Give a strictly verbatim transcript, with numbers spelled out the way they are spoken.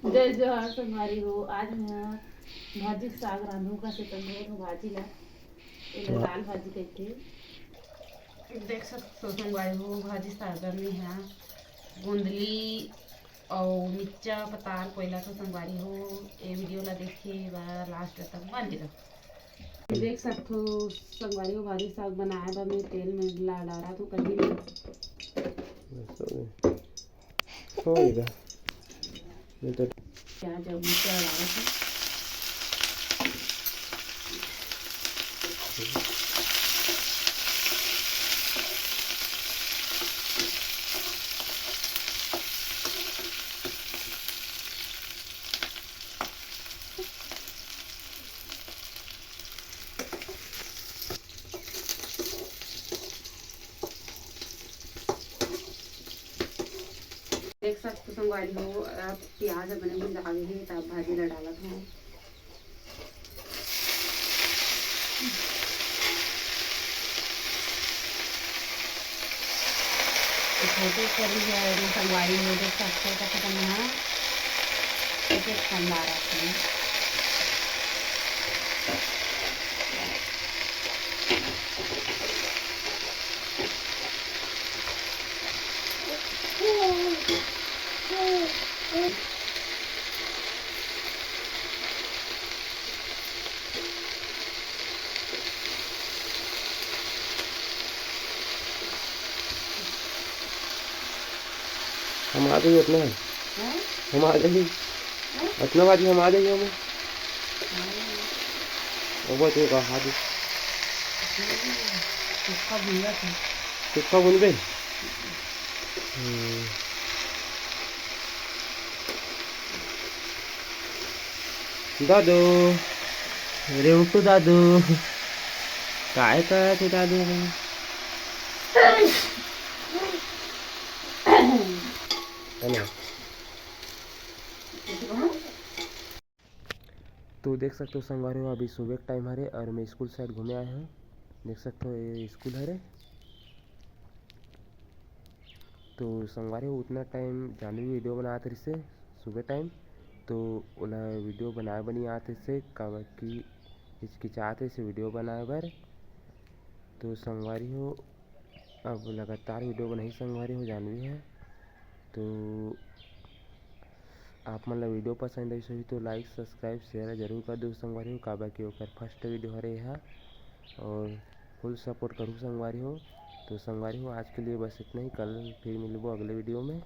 जय जोहार संगवारी हो, आज मैं भाजी के साग रांधू का से तंदूर भाजी ला, एला वाह। दाल भाजी कहिथे। देख सकथो संगवारी हो, भाजी साग में हा गोंदली अउ मिर्चा पताल कोयला तो संगवारी हो, ए वीडियो ला देखे बर लास्ट तक बने रहो। देख सकथो संगवारी हो, भाजी साग बनाए बर मैं तेल में ला डारा तो कहीं नहीं। बस हो गया। हो गया। ये तो प्याज अउ मिर्चा डारा था। देख सकथो संगवारी हो, अब प्याज ह बने भुंजा गे हे, त अब भाजी ला डालत हव। छोटे करी हे, संगवारी हो, देख सकथो कइसे बने हे, कइसे शानदार आथे। हम आ जाइए अपना। हैं? हम आ जाइए। हैं? अपना बाजी हम आ जाइए हम। हाँ। अब वो तो कहा दे। सुक्खा भुंजा था। सुक्खा भुंजबे? हम्म। दादू, रेवटू दादू, काय करत हे दादू? है ना? तो देख सकथो संगवारी हो, अभी सुबह के टाइम हरे और मैं स्कूल साइड घूमे आए हव। देख सकथो ये स्कूल हरे। तो संगवारी हो, उतना टाइम जानवी वीडियो बनात रहिसे सुबह टाइम, तो ओला वीडियो बनाए बर नइ आत रहिसे, काबर कि हिचकिचात रहिसे वीडियो बनाए बर। तो संगवारी हो, अब लगातार वीडियो बनाही संगवारी हो जानवी ह। तो आप मन ला वीडियो पसंद आइस होही तो like, subscribe, share जरूर कर दो संगवारी हो, काबर कि ओकर first वीडियो हरे एहा। और full support करू संगवारी हो। तो संगवारी हो, आज के लिए बस इतना ही, कल फिर मिलबो अगले वीडियो में।